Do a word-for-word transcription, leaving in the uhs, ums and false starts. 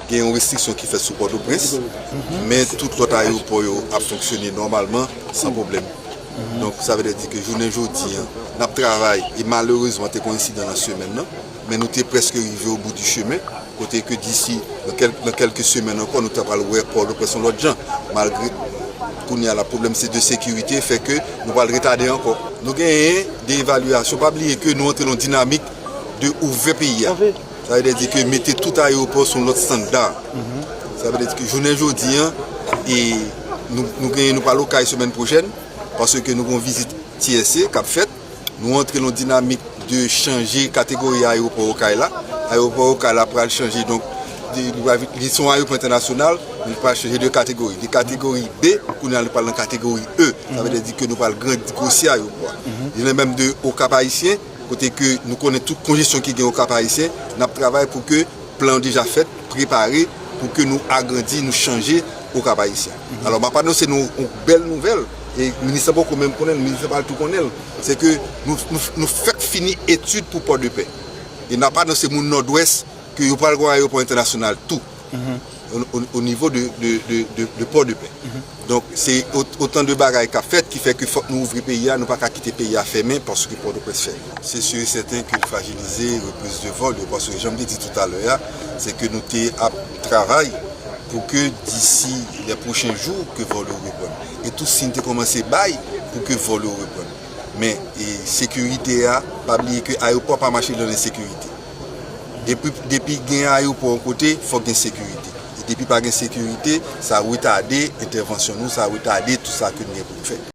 Gen yon restriksyon ki fèt sou Pòtoprens, men tout lòt ayewopò yo ap fonksyone nòmalman, san pwoblèm. Donk, sa vle di ke jounen jodi an, n ap travay, e malerezman, te gen yon ensidan nan semèn nan, men nou te prèske rive o bout di chemen, kote ke disi, nan kèl-, nan kèlke semèn ankò, nou ta pral wè Pòtoprens yon lòt jan, malgre kounye a la, pwoblèm se de sekirite, fè ke nou pral retade ankò. Nou genyen de evalyasyon, pa bliye ke nou antre nan dinamik de ouvè peyi a. Sa vle di ke mete tout ayewopò sou yon lòt estanda. Sa vle di ke jounen jodi an, e nou, nou genyen, nou pral Okay semèn pwochèn, paske nou gen yon vizit T S A k ap fèt. Nou antre nan dinamik de chanje kategori ayewopò Okay la. Ayewopò Okay la pral chanje, donk, de, li pral vin, li se yon ayewopò entènasyonal, men li pral chanje de kategori. De kategori B, kounye a li pral nan kategori E. Sa vle di ke nou pral grandi, gwosi ayewopò a. Li nan menm de Okap Ayisyen, kote ke nou konnen tout konjesyon ki gen Okap Ayisyen, n ap travay pou ke plan yo deja fèt, prepare pou ke nou agrandi, nou chanje Okap Ayisyen. Alò, m ap anonse nou yon bèl nouvèl, e minis lan poko menm konnen l, minis lan pral tou konnen l, se ke nou, nou, nou fèk fini etid pou Pòdepè. E n ap anonse moun Nòdwès ke yo pral gen yon ayewopò entènasyonal tou. O, o, o nivo de, de, de, de, de Pòdepè. Donk, se o-, otan de bagay k ap fèt ki fè ke fòk nou ouvri peyi a, nou pa ka kite peyi a fèmen paske Pòtoprens fèmen. Se si e sèten ke l frajilize repriz de vòl yo, paske jan m te di toutalè a, se ke nou te ap travay pou ke disi lè pwochen jou ke vòl yo reprann. E tout siy te kòmanse bay pou ke vòl yo reprann. Men, e sekirite a, pa bliye ke ayewopò pa mache nan ensekirite. Depi, depi gen ayewopò yon kote, fòk gen sekirite. E depi pa gen sekirite, sa retade entèvansyon nou, sa retade tout sa ke nou gen pou n fè.